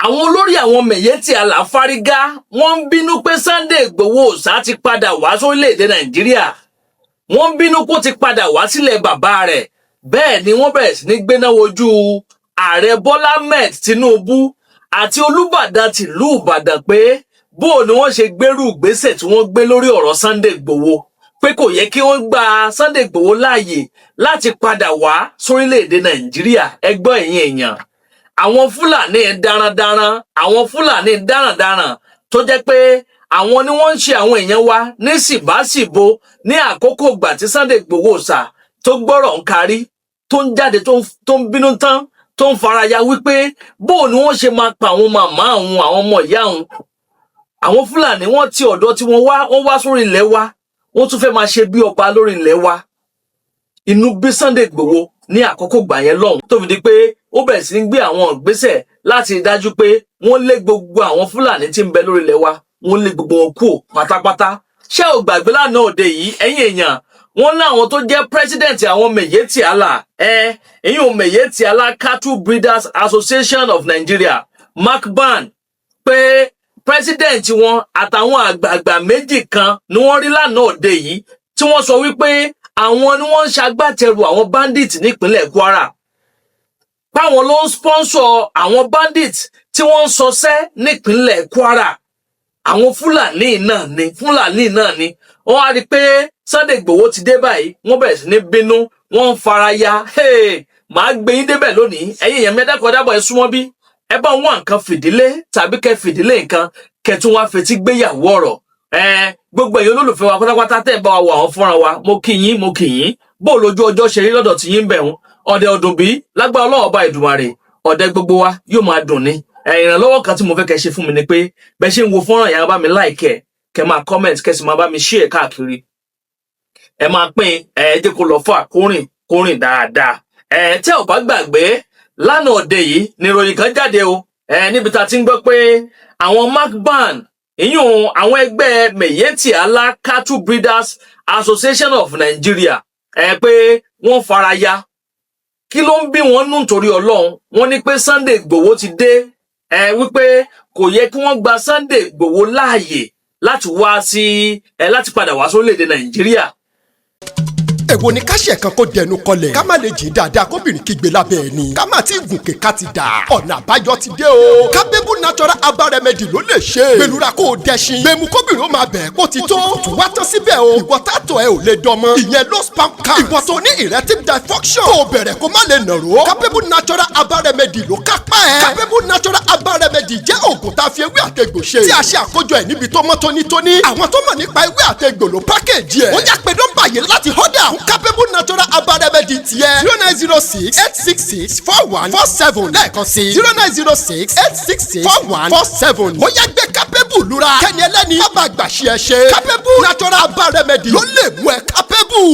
Àwọn olórí àwọn Miyetti Allah fárígá, wọ́n ń bínú pé Sunday Igboho Òòṣà ti padà wá sórílẹ̀-èdè Nàìjíríà. Wọ́n ń bínú kó ti padà wá sílẹ̀ bàbá rẹ̀. Bẹ́ẹ̀ ni wọ́n bẹ̀rẹ̀ sí ní gbéná wojú Ààrẹ Bọ́lá Ahmed Tinubu àti Olúbàdàn tìlú Ìbàdàn pé bó ni wọ́n ṣe gbérù ìgbésẹ̀ tí wọ́n gbé lórí ọ̀rọ̀ Sunday Igboho, pé kò yẹ kí wọ́n gba Sunday Igboho láàyè láti padà wá sórílẹ̀-èdè Nàìjíríà. Ẹgbọ́n, ẹ̀yin èèyàn, àwọn Fúlàní darandaran, àwọn Fúlàní darandaran tó jẹ́ pé àwọn ni wọ́n ń ṣe àwọn èèyàn wa ní síbáṣìbo ní àkókò ìgbà tí Sunday Igboho ṣà tó gbọ́rọ̀ ń kárí, tó ń jáde, tó ń bínú tán, tó ń faraya wípé bó ni wọ́n ṣe máa pa àwọn màmá àwọn, àwọn ọmọ ìyá òun. Àwọn Fúlàní, wọ́n ti ọ̀dọ̀ tí wọ́n wá, wọ́n wá sórí ilẹ̀ wa, wọ́n tún fẹ́ máa ṣe bí ọba lórí ilẹ̀ wa. Inú bí Sunday Igboho ní àkókò gbà yẹn lọ́hùn, tó fi di pé ó bẹ̀rẹ̀ sí ní gbé àwọn ìgbésẹ̀ láti rí dájú pé wọ́n lé gbogbo àwọn Fúlàní tí ń bẹ lórí ilẹ̀ wa, wọ́n lé gbogbo wọn kúò pátápátá. Ṣé ò gbàgbé lánàá òde yìí, ẹ̀yin èèyàn, wọ́n láwọn tó jẹ́ president àwọn Miyetti Allah, ẹ ìyún Miyetti Allah Cattle Breeders Association of Nigeria, MACBAN, pé president wọn àtàwọn àgbààgbà méjì kan ni wọ́n rí lánàá òde yìí, tí wọ́n sọ wípé àwọn ni wọ́n ń ṣagbátẹrù àwọn bandits nípínlẹ̀ Kwara, páwọn ló ń sponsor àwọn bandits tí wọ́n ń ṣọṣẹ́ nípínlẹ̀ Kwara. Àwọn Fúlàní náà ni, Fúlàní náà ni. Wọ́n á rí i pé Sunday Igboho ti dé báyìí, wọ́n bẹ̀rẹ̀ sí ní bínú, wọ́n ń faraya. Hey, màá gbé yín débẹ̀ lónìí. Ẹ̀yin èèyàn mẹ́dàkọ̀ dábọ̀, ẹ súnmọ́ bí ẹ bá wọn nǹkan fìdílé tàbí kẹ́ fìdílé nǹkan, kẹ́ tún wá fetí gbéyàwó ọ̀rọ̀. Ẹ gbogbo ẹ̀yin olólùfẹ́ wa pátápátá tẹ́ ẹ bá wa wo àwọn fúnra wa, mo kí yín, mo kí yín. Bó lójú ọjọ́ ṣe rí lọ́dọ̀ tí yín bẹ̀ ń ọ̀dẹ ọdún bí lágbára Ọlọ́run Ọba Ìdùmarè, ọ̀dẹ gbogbo wa yóò máa dùn ní. Ẹ ìrànlọ́wọ́ kan tí mo fẹ́ kẹ́ ṣe fún mi ni pé bẹ́ ṣe ń wo fọ́nrán yẹn, bá mi like ẹ̀, kẹ́ máa comment, kẹ́ sì máa bá mi share káàkiri. Ẹ máa pín, ẹ jẹ́ kó lọ fún àkórìn kórìn dáadáa. Ẹ tẹ́ ò bá gbàgbé, lánàá òde yìí ni ìròyìn kan jáde o, ẹ níbi tá a ti ń gbọ́ pé àwọn MACBAN, ìyún àwọn ẹgbẹ́ Miyetti Allah Cattle Breeders Association of Nigeria, ẹ pé wọ́n faraya. Kí ló ń bí wọn nù torí Ọlọ́run? Wọ́n ní pé Sunday Igboho ti dé, ẹ wípé kò yẹ kí wọ́n gba Sunday Igboho láàyè láti wá sí ẹ láti padà wá sórílẹ̀-èdè Nàìjíríà. Èwo ni ká ṣe kan kó dẹnu kọlẹ̀, ká má lè jìn dáadáa, kóbìnrin kígbe lábẹ́ ẹ̀ ni, ká má ti gùnkè ká ti dà? Ọ̀nà àbáyọ ti dé o. Kábébù Natural Herbal Remedy ló lè ṣe. Gbẹlura kó o dẹṣin gbẹmú, kóbìnrin ó máa bẹ̀ kó ti tó. Tún wá tán síbẹ̀ o, ìwọ tátọ̀ ẹ ò lè dọmọ, ìyẹn low sperm count, ìwọ tó ní erectile dysfunction, kó o bẹ̀rẹ̀ kó má lè nàró, Kábébù Natural Herbal Remedy ló kápá ẹ̀. Kábébù Natural Herbal Remedy jẹ́ oògùn tá a fi ewé àtegbò ṣe, tí a ṣe àkójọ ẹ̀ níbi tó mọ́ tónítóní. Àwọn tó mọ̀ nípa ewé àtegbò ló package ẹ̀. Ó yá, pé nọ́mbà yìí láti order fún Capable Natural Herbal Remedy tiẹ̀: 09068664147. Lẹ́ẹ̀kan sí: 09068664147. Ó yá, gbé Capable lura, kẹ́ni ẹlẹ́ni má bàa gbà ṣe ẹ ṣe. Capable Natural Herbal Remedy ló lè mú ẹ capable.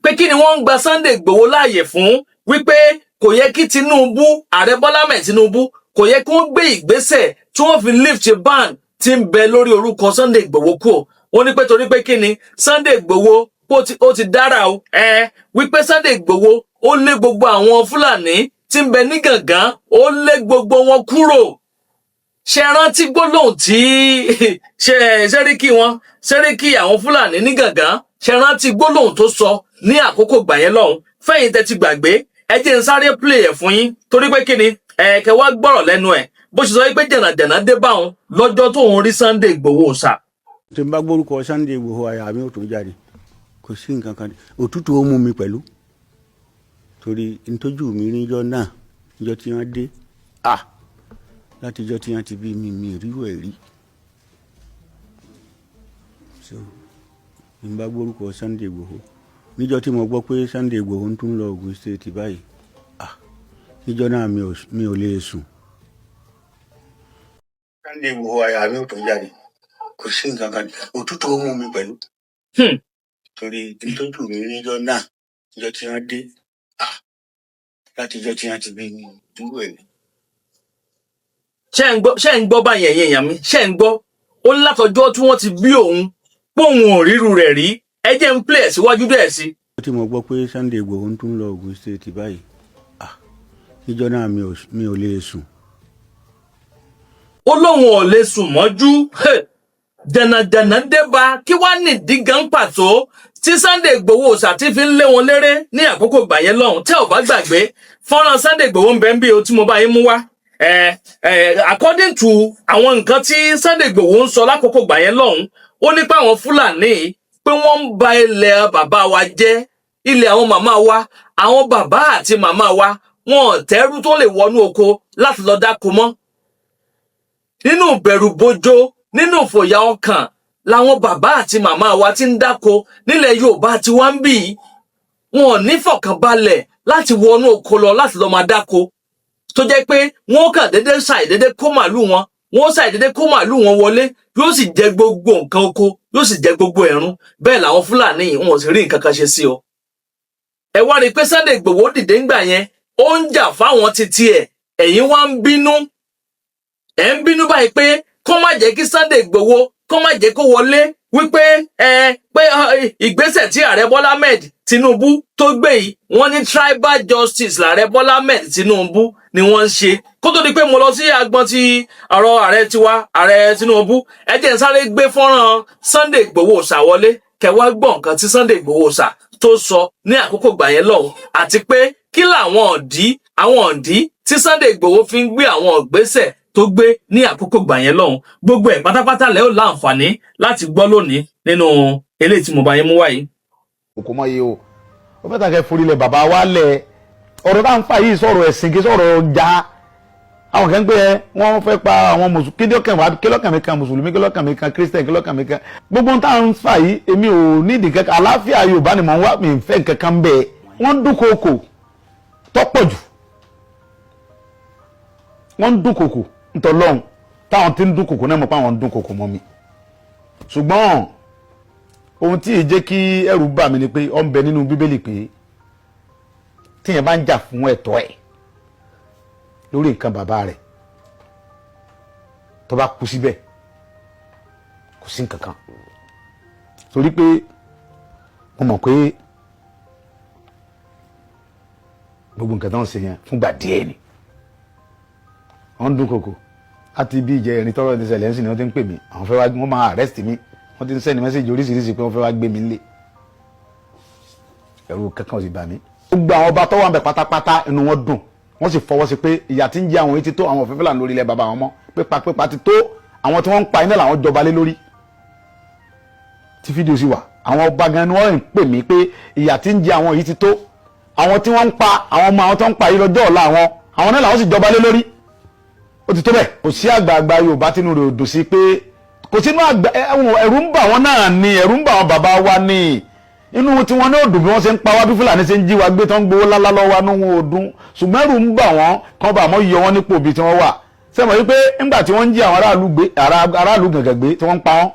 Pé kí ni wọ́n ń gba Sunday Igboho láàyè fún, wípé kò yẹ kí Tinubu, Ààrẹ Bọ́lá Ahmed Tinubu, kò yẹ kí wọ́n gbé ìgbésẹ̀ tí wọ́n fi lift ban tí ń bẹ lórí orúkọ Sunday Igboho kúò. Wọ́n ní pé torí pé kí ni, Sunday Igboho ó ti dára o, ẹ wípé Sunday Igboho ó lé gbogbo àwọn Fúlàní tí ń bẹ ní Gàngán, ó lé gbogbo wọn kúrò. Ṣe rántí gbólóhùn tí ṣe sẹ́ríkì wọn, sẹ́ríkì àwọn Fúlàní ní Gàngán, ṣe rántí gbólóhùn tó sọ ní àkókò gbà yẹn lọ́hùn? Fẹ́yìn tẹ́ ti gbàgbé, ẹ jẹ́ n sáré play ẹ̀ fún yín, torí pé kí ni, ẹ kẹ́ wá gbọ́rọ̀ lẹ́nu ẹ̀ bó ṣe sọ pé jẹ̀nàjẹ̀nà dé bá òun lọ́jọ́ tóun rí Sunday Igboho ṣá. Tí n bá gbórúkọ Sunday Igboho, àyà mi ò tún jáde. Kò sí nǹkan kan, òtútù ó mú mi pẹ̀lú, torí ntójú mi níjọ́ náà, níjọ́ tí wọ́n dé, ah, látijọ́ tí wọ́n ti bí mi, mi ríro ẹ̀ rí. So n bá gbórúkọ Sunday Igboho, níjọ́ tí mo gbọ́ pé Sunday Igboho ń tún lọ Ogun State báyìí, ah, níjọ́ náà mi ò lè sùn. Sunday Igboho, àyà mi ò tún jáde. Kò sí nǹkan kan, òtútù ó mú mi pẹ̀lú, torí ntójú mi níjọ́ náà, níjọ́ tí wọ́n dé, ah, látijọ́ tí wọ́n ti bí mi, dúró ẹ̀ rí. Ṣé ń gbọ́? Ṣé ń gbọ́ báyìí, ẹ̀yin èèyàn mi? Ṣé ń gbọ́? Ó ní látọjọ́ tí wọ́n ti bí òun, póun ò ríru rẹ̀ rí. Ẹ jẹ́ ń play ẹ̀ síwájú díẹ̀ sí. Tí mo gbọ́ pé Sunday Igboho ń tún lọ Ogun State báyìí, ah, Níjọ́ náà mi ò lè sùn. Ó lóun ò lè sùn mọ́jú. Jẹ̀nàjẹ̀nà débá. Kí wàá nìdí gan pàtó tí Sunday Igboho Òòṣà tí fi ń lé wọn léré ní àkókò gbà yẹn lọ́hùn? Tẹ́ ò bá gbàgbé, fọ́nrán Sunday Igboho ń bẹ ń bí o tí mo bá yín mú wá. Ẹ ẹ according to àwọn nǹkan tí Sunday Igboho ń sọ lákòókò gbà yẹn lọ́hùn, ó ní pé àwọn Fúlàní, pé wọ́n ń ba ilẹ̀ bàbá wa jẹ́, ilẹ̀ àwọn màmá wa. Àwọn bàbá àti màmá wa, wọn ò tẹ́rú tó lè wọnú oko láti lọ dáko mọ́. Nínú bẹ̀rù bojo, nínú ìfòyà ọkàn làwọn bàbá àti màmá wa ti ń dáko nílẹ̀ Yorùbá tí wọ́n ń bì í. Wọn ò ní fọkànbalẹ̀ láti wọnú oko lọ láti lọ máa dáko, tó jẹ́ pé wọ́n kàn déédé ṣàìdédé kó màálù wọn, wọ́n ṣàìdédé kó màálù wọn wọlé, yóò sì jẹ gbogbo nǹkan oko, yóò sì jẹ gbogbo ẹ̀rún. Bẹ́ẹ̀ làwọn Fúlàní yìí, wọn ò sì rí nǹkan kan ṣe sí o. Ẹ wá rí i pé Sunday Igboho dìde ńgbà yẹn, ó ń jà fáwọn títí ẹ̀. Ẹ̀yin wá ń bínú, ẹ̀ ń bínú báyìí pé kó má jẹ́ kí Sunday Igboho, kó má jẹ́ kó wọlé, wípé ẹ pé ìgbésẹ̀ tí ààrẹ Bọ́lá Ahmed Tinubu tó gbé yìí, wọ́n ní tribal justice lààrẹ Bọ́lá Ahmed Tinubu ni wọ́n ń ṣe. Kó tó di pé mo lọ sí agbọn ti ọ̀rọ̀ ààrẹ tiwa, ààrẹ Tinubu, ẹ jẹ́ n sáré gbé fọ́nrán Sunday Igboho ṣàwọlé, kẹwàá gbọ́ nǹkan tí Sunday Igboho ṣà tó sọ ní àkókò gbà yẹn lọ́hùn, àti pé kí làwọn ọ̀dí, àwọn ọ̀dí tí Sunday Igboho fi ń gbé àwọn ìgbésẹ̀ tó gbé ní àkókò gbà yẹn lọ́hùn. Gbogbo ẹ̀ pátápátá lẹ́ ò láǹfààní láti gbọ́ lónìí nínú eléyìí tí mo bá yín mú wáyé. Kò mọ iye o. Ó fẹ́ tàkẹ́ forílẹ̀ bàbá wa lẹ̀. Ọ̀rọ̀ tá à ń fà yìí, sọ̀rọ̀ ẹ̀sìn, kí sọ̀rọ̀ ọjà. Àwọn kan ń pè ẹ́, wọ́n fẹ́ pa àwọn mùsùlùmí. Kí lọ́kàn wá? Kí lọ́kàn mi kan mùsùlùmí? Kí lọ́kàn mi kan Christian? Kí lọ́kàn mi kan gbogbo ohun tá à ń fà yìí? Èmi ò nídìí kankan. Àlàáfíà Yorùbá ni mò ń wá. Mi ń fẹ́ nǹkan kan bẹ́ẹ̀. Wọ́n ń dúnkookò tọ́pọ̀ jù, wọ́n ń dúnkookò ntọ́lọ́hún. Táwọn tí ń dúnkookò náà mọ̀ pé àwọn ń dúnkookò mọ́ mi, ṣùgbọ́n ohun tí ì jẹ́ kí ẹrù bà mí ni pé ó ń bẹ nínú Bíbélì pé tíyẹn bá ń jà fún ẹ̀tọ́ ẹ̀ lórí nǹkan bàbá rẹ̀, tó bá kú síbẹ̀, kò sí nǹkan kan. Torí pé mo mọ̀ pé gbogbo nǹkan tó ń ṣe yẹn, fúngbà díẹ̀ ni. Wọ́n ń dún kòkò láti bí ìjẹ́ ẹ̀rín tọ́rọ̀ ti ṣẹlẹ̀ ń sìn ni wọ́n ti ń pè mí. Àwọn fẹ́ wá, wọ́n máa arrest mi. Wọ́n ti ń send message oríṣiríṣi pé wọ́n fẹ́ wá gbé mi nílé. Ẹ̀rù kankan ò sì bà mí. Gbogbo àwọn ọba tó wà ń bẹ̀ pátápátá, inú wọn dùn, wọ́n sì fọwọ́ sí pé ìyà tí ń jẹ àwọn yìí ti tó. Àwọn òfin Fúlàní lórí ilẹ̀ bàbá wọn mọ́, pípa pípa ti tó. Àwọn tí wọ́n ń pa iná làwọn jọba lé lórí, tí fídíò sì wà. Àwọn ọba gan ni wọ́n ń pè mí pé ìyà tí ń jẹ àwọn yìí ti tó. Àwọn tí wọ́n ń pa àwọn ọmọ àwọn tó ń pa yìí, lọ́jọ́ ọ̀la àwọn, àwọn náà làwọn sì jọba lé lórí. Ó ti tó bẹ́ẹ̀. Kò sí àgbààgbà Yorùbá tínú rẹ̀ ò dùn sí pé kò sínú àgbà. Ẹ̀rù ń bà wọ́n náà ni, ẹ̀rù ń bà wọ́n bàbá wa ni. Inú tí wọ́n ní òdùn bí wọ́n ṣe ń pa wá, bí Fúlàní ṣe ń jí wa gbé, tán gbowó lálá lọ́wọ́ wa, nínú wọn ò dùn. Ṣùgbọ́n ẹ̀rù ń bà wọ́n kán bá àmọ́ yọ wọ́n nípò bí tí wọ́n wà. Sẹ́mọ̀ wípé ńgbà tí wọ́n ń jí àwọn aráàlú gbé, aráàlú gàngàn gbé, tí wọ́n ń pa wọ́n,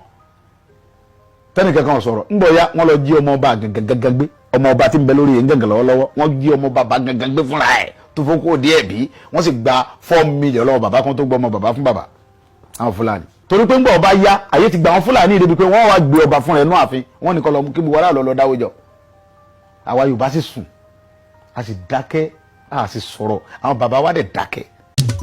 tẹ́nì kankan sọ̀rọ̀. Ńgbọ̀ ya wọ́n lọ jí ọmọ ọba gàngàn gbé, ọmọ ọba tí ń bẹ lórí yẹn gàngàn lọ́wọ́lọ́wọ́. Wọ́n jí ọmọ bàbá gàngàn gbé fúnra ẹ̀ tó fọ́kó díẹ̀ bí wọ́n sì gba 4 million lọ́wọ́ bàbá kan tó gbọ́ ọmọ bàbá fún bàbá àwọn Fúlàní. Torí pé ńgbọ̀ ọba ya àyè ti gba àwọn Fúlàní débi pé wọ́n wá gbé ọba fúnra ẹ̀ nú ààfin, wọ́n ní kọ́ lọ kí gbogbo aráàlú lọ dáwọ́ jọ. Àwa Yorùbá sì sùn, a sì dákẹ́, a sì sọ̀rọ̀. Àwọn bàbá wa dẹ̀ dákẹ́.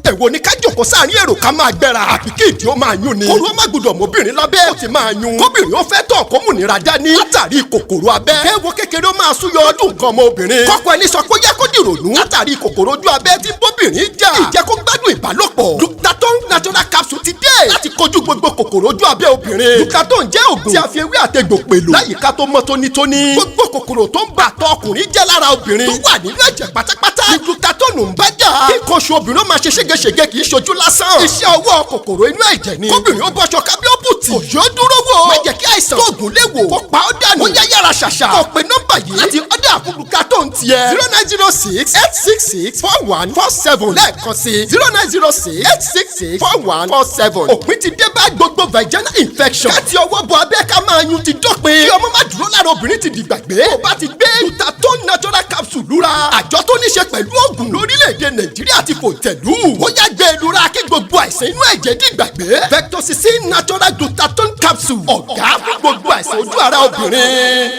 Èwo ni ká jòkó sáàrin èrò, ká máa gbẹ́ra, àbí kí ìdí ó máa yún ni? Kóru ó má gbọdọ̀ mọ́bìnrin lábẹ́, ó ti máa yún. Kóbìnrin ó fẹ́ tọ̀, kó múnira dání látàrí kòkòrò abẹ́. Kéwo kékeré ó máa súyọ ọdún nǹkan ọmọ obìnrin. Kọ́kọ́ ẹni sọ pé ó yẹ kó dìrònú látàrí kòkòrò ojú abẹ́ tí bóbìnrin jà. Ìjẹ́ kó gbádùn ìbálòpọ̀. Dutaton natural capsule ti dé láti kojú gbogbo kòkòrò ojú abẹ́ obìnrin. Dutaton jẹ́ ògùn tí a fi ewé àtegbò pèlò láyìíká tó mọ́ tónítóní. Gbogbo kòkòrò tó ń bà tọ ọkùnrin jẹ́ lára obìnrin tó wà nínú ẹ̀jẹ̀ pátápátá ní Dutaton ń bá jà. Kí nǹkan oṣù obìnrin ó máa ṣe ségesège kì í ṣojú lásán. Iṣẹ́ ọwọ́ kòkòrò inú ẹ̀jẹ̀ ni. Kóbìnrin ó bọ́ṣọ kábíọ́bùtì kò yóò dúró wò. Má jẹ́ kí àìsàn tóògùn lè wò kó pa ọ́ dànù. Ó yá, yára ṣàṣà, kó pe nọ́mbà yìí láti order fún Dutaton tiẹ̀: 09068664147. Lẹ́ẹ̀kan sí, 09068664147. Òpin ti dé bá gbogbo vaginal infection. Káti ọwọ́ bọ abẹ́, ká máa yun ti dópin. Kí ọmọ má dúró lára obìnrin ti dìgbàgbé. Tó bá ti gbé Dutaton natural capsule lura, àjọ tó ní ṣe pẹ̀lú oògùn lórílẹ̀‐èdè Nàìjíríà ti fò tẹ̀lú. Ó yá, gbé e lura kí gbogbo àìsàn inú ẹ̀jẹ̀ dìgbàgbé. Vectocicin natural Dutaton capsule, ọ̀gá fún gbogbo àìsàn ojú ara obìnrin.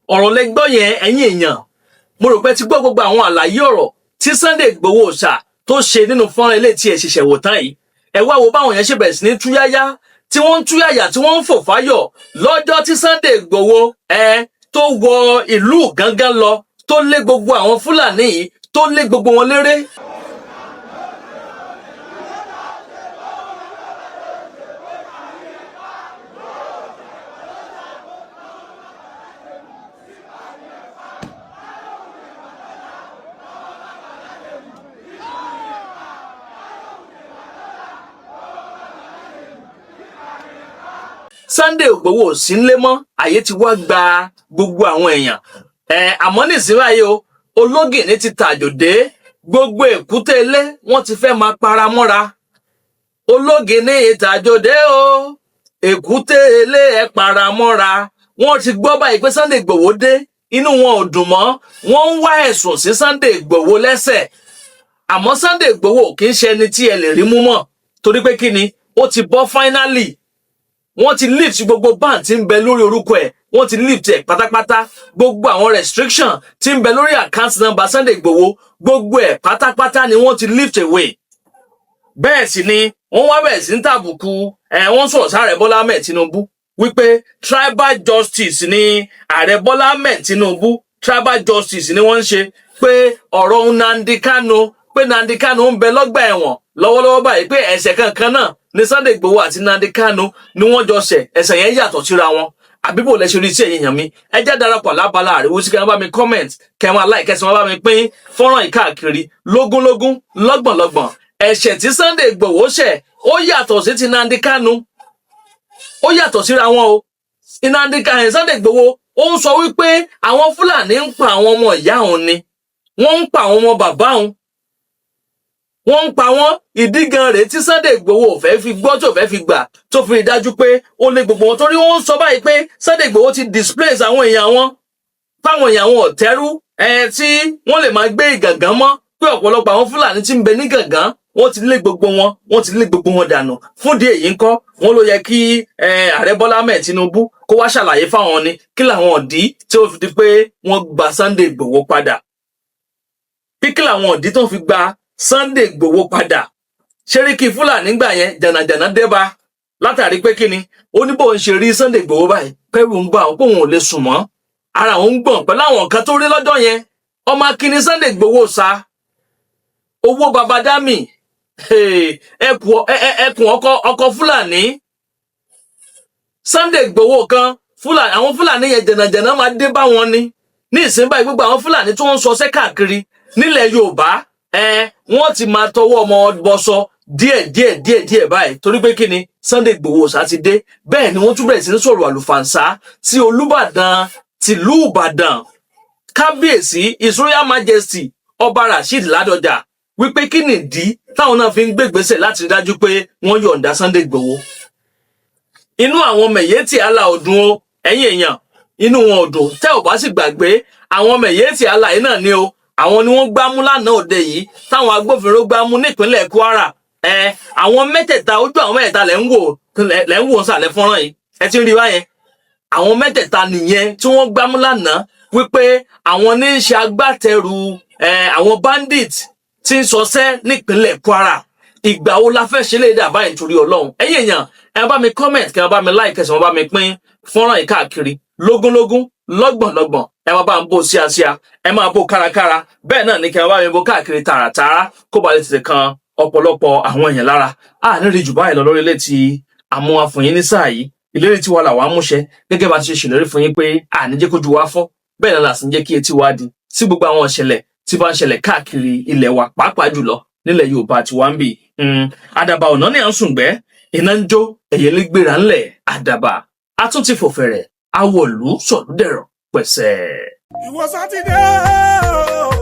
Ọ̀rọ̀ lẹ gbọ́ yẹn, ẹ̀yin èèyàn. Mo rò pé ti gbọ́ gbogbo àwọn àlàyé ọ̀rọ̀ tí Tí Sunday Igboho Òòṣà tó ṣe nínú fọ́nrán ilé tí ẹ ṣẹ̀ṣẹ̀ wò tán yìí, ẹ wá wo báwọn yẹn ṣe bẹ̀rẹ̀ sí ní túyáyá, tí wọ́n ń túyàyà, tí wọ́n ń fò fáyọ̀ lọ́jọ́ tí Sunday Igboho tó wọ ìlú Gángan lọ, tó lé gbogbo àwọn Fúlàní yìí, tó lé gbogbo wọn léré. Sunday Igboho ò sí nílé mọ́, àyè ti wá gba gbogbo àwọn èèyàn ẹ. Àmọ́ nísìnyí báyìí o, ológìní ti tàjòdé, gbogbo èkúté ilé wọ́n ti fẹ́ máa para mọ́ra. Ológìní ìtàjòdé o, èkúté ilé ẹ para mọ́ra. Wọ́n ti gbọ́ báyìí pé Sunday Igboho dé, inú wọn ò dùn mọ́, wọ́n ń wá ẹ̀sùn sí Sunday Igboho lẹ́sẹ̀. Àmọ́ Sunday Igboho kì í ṣe ẹni tí ẹ lè rí mú mọ́, torí pé kí ni? Ó ti bọ́ finally. Wọ́n ti lift gbogbo ban tí ń bẹ lórí orúkọ ẹ̀, wọ́n ti lift ẹ̀ pátápátá. Gbogbo àwọn restriction tí ń bẹ lórí account number Sunday Igboho, gbogbo ẹ̀ pátápátá ni wọ́n ti lift away. Bẹ́ẹ̀ sì ni wọ́n wá bẹ̀rẹ̀ sí ń tàbùkù ẹ̀, wọ́n sọ̀rọ̀ sáré Bọ́lá Ahmed Tinubu wípé tribal justice ni ààrẹ Bọ́lá Ahmed Tinubu, tribal justice ni wọ́n ń ṣe, pé ọ̀rọ̀ Nnamdi Kanu, pé Nnamdi Kanu ń bẹ lọ́gbà ẹ̀wọ̀n lọ́wọ́lọ́wọ́ báyìí, pé ẹ̀ṣẹ̀ kankan náà ní Sunday Igboho àti Nnamdi Kanu ni wọ́n jọ ṣẹ̀, ẹ̀ṣẹ̀ yẹn yàtọ̀ síra wọn. Àbíbò lẹ ṣe rí sí, ẹ̀yin èèyàn mi? Ẹ jẹ́ darapọ̀ lábala àríwó sí, kẹ́ ẹ bá mi comment, kẹ́ ẹ máa like, kẹ́ ẹ sì máa bá mi pín fọ́nrán yìí káàkiri lógúnlógún, lọ́gbọ̀nlọ́gbọ̀n. Ẹ̀ṣẹ̀ tí Sunday Igboho ṣẹ̀, ó yàtọ̀ sí ti Nnamdi Kanu, ó yàtọ̀ síra wọn o. Nnamdi Kanu, Sunday Igboho ó ń sọ wípé àwọn Fúlàní ń pa àwọn ọmọ ìyá òun ni, wọ́n ń pa àwọn ọmọ bàbá òun, wọ́n ń pa wọ́n. Ìdí gan rèé tí Sunday Igboho ò fẹ́ fi gbọ́, tó fẹ́ fi gbà, tó fi rí dájú pé ó lé gbogbo wọn, torí wọ́n ń sọ báyìí pé Sunday Igboho ti displace àwọn èèyàn wọn, fáwọn èèyàn wọn ọ̀tẹ́rú ẹ tí wọ́n lè máa gbé Ìgàngán mọ́, pé ọ̀pọ̀lọpọ̀ àwọn Fúlàní tí ń bẹ ní Gàngán, wọ́n ti lé gbogbo wọn, wọ́n ti lé gbogbo wọn dànù. Fúndìí èyí ńkọ́, wọ́n ló yẹ kí ààrẹ Bọ́lá Ahmed Tinubu kó wá ṣàlàyé fáwọn ni kí làwọn ọ̀dí tí ó fi di pé wọ́n gba Sunday Igboho padà, pé kí làwọn ọ̀dí tó fi gba Sunday Igboho padà. Ṣeríkì Fúlàní gbà yẹn jànàjànà débá, látàrí pé kíni, ó ní bóun ṣe rí Sunday Igboho báyìí, pẹ́rù ń bá òun, kóun ò lè sùn mọ́, ara òun ń gbọ̀n pẹ̀lú àwọn nǹkan tó rí lọ́jọ́ yẹn. Ọmọ akíní Sunday Igboho sa owó babadami, ẹkùn ọkọ Fúlàní Sunday Igboho kan Fúlàní, àwọn Fúlàní yẹn jànàjànà máa dé bá wọn ni. Ní ìsìn báyìí, gbogbo àwọn Fúlàní tí wọ́n ń sọsẹ́ káàkiri nílẹ̀ Yorùbá, wọ́n ti máa tọwọ́ ọmọ bọsọ díẹ̀ díẹ̀ díẹ̀ díẹ̀ báyìí, torí pé kí ni? Sunday Igboho ṣá ti dé. Bẹ́ẹ̀ ni wọ́n tún bẹ̀rẹ̀ sí ní sọ̀rọ̀ àlùfànṣá sí Olúbàdàn tìlú Ìbàdàn, kábíyèsí His Royal Majesty Ọba Rasheed Ládọjà, wípé kí nìdí táwọn náà fi ń gbégbèsè láti rí dájú pé wọ́n yọ̀ǹda Sunday Igboho. Inú àwọn Miyetti Allah ò dùn o. Ẹ̀yin èèyàn, inú wọn ò dùn. Tẹ́ ò bá sì gbàgbé, àwọn Miyetti Allah yìí náà ni o, àwọn ni wọ́n gbámú lánàá òde yìí, táwọn agbófinró gbámú nípínlẹ̀ Kwara. Àwọn mẹ́tẹ̀ẹ̀ta, ojú àwọn mẹ́tẹ̀ẹ̀ta lẹ́ ń wò nsàlẹ̀ fọ́nrán yìí. Ẹ ti ń rí báyẹn, àwọn mẹ́tẹ̀ẹ̀ta nìyẹn tí wọ́n gbámú lánàá, wípé àwọn ní í ṣe agbátẹrù àwọn bandit tí ń ṣọṣẹ́ nípínlẹ̀ Kwara. Ìgbà wo la fẹ́ ṣe lè dà báyìí nítorí Ọlọ́run? Ẹ̀yin èèyàn, ẹ bá mi comment, kẹ́ ẹ bá mi like, ẹ sì bá mi pín fọ́nrán yìí káàkiri lógúnlógún, lọ́gbọ̀nlọ́gbọ̀n. Ẹ máa bá ń bò síasíá, ẹ máa bò kárakára, bẹ́ẹ̀ náà ní kẹ́ ẹ bá mi bò káàkiri tààràtààrà, kó ba lè tètè kan ọ̀pọ̀lọpọ̀ àwọn èèyàn lára. A ní rí jù báyìí lọ lórí ilé tí àmúwa fún yín ní sáà yìí. Ìlérí tí wà làwọn amúṣẹ, gẹ́gẹ́ bá ti ṣe ṣèlérí fún yín pé a ní jẹ́ kójú wa fọ́, bẹ́ẹ̀ náà là sì ń jẹ́ kí etí wa di sí gbogbo àwọn ìṣẹ̀lẹ̀ tí bá ń ṣẹlẹ̀ káàkiri ilẹ̀ wa, pàápàá jùlọ nílẹ̀ Yorùbá tí wá ń bì. Àdàbà ọ̀nà ní à ń sùngbẹ́, iná ń jó ẹ̀yẹlé gbéra ńlẹ̀, àdàbà a tún ti fò fẹ̀rẹ̀ awọ̀lú sọ̀lúdẹ̀rọ̀ pẹ̀sẹ̀. Ìwọ sátidé o.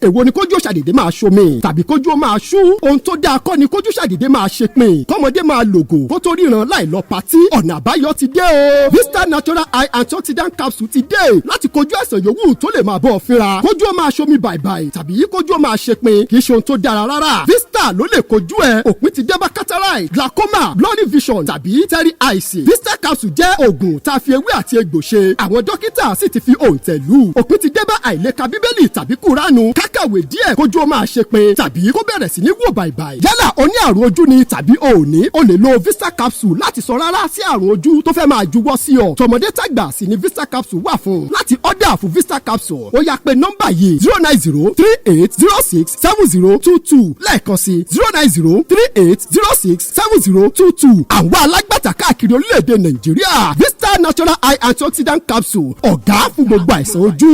Èwo ni kójú ṣàdédé máa ṣomi tàbí kójú ó máa ṣú? Ohun tó dáa kọ́ ni kójú ṣàdédé máa ṣe pin, kọ́mọdé máa lògò kó tó ríran láì lọ patí. Ọ̀nà àbáyọ ti dé o. Vista Natural Eye Antioxidant Capsule ti dé láti kojú àìsàn yòówù tó lè máa bọ́ ọ fínra. Kójú ó máa ṣomi bàìbàì tàbí kójú ó máa ṣe pin kì í ṣe ohun tó dára rárá. Vista ló lè kojú ẹ. Òpin ti dé bá cataract, glaucoma, blurry vision tàbí teary eyes. Vista capsule jẹ́ oògùn tá a fi ewé àti egbò ṣe. Àwọn dókítà sì ti fi òǹtẹ̀ lù. Òpin ti dé bá àìlèka Bíbélì tàbí Kúránù, kákàwé díẹ̀ kójú ó máa ṣe pin tàbí kó bẹ̀rẹ̀ sí ní wò bàìbàì. Yálà o ní àrùn ojú ni tàbí o ò ní, o lè lo Vista capsule láti sọ rárá sí àrùn ojú tó fẹ́ máa juwọ́ sí ọ. Tọmọdé tàgbà sì ni Vista capsule wà fún. Láti order fún Vista capsule, ó yá, pé nọ́mbà yìí: 09038067022. Lẹ́ẹ̀kan sí: 09038067022. Àwọn alágbàtà káàkiri orílẹ̀-èdè Nàìjíríà. Vista Natural Eye Antioxidant Capsule, ọ̀gá fún gbogbo àìsàn ojú.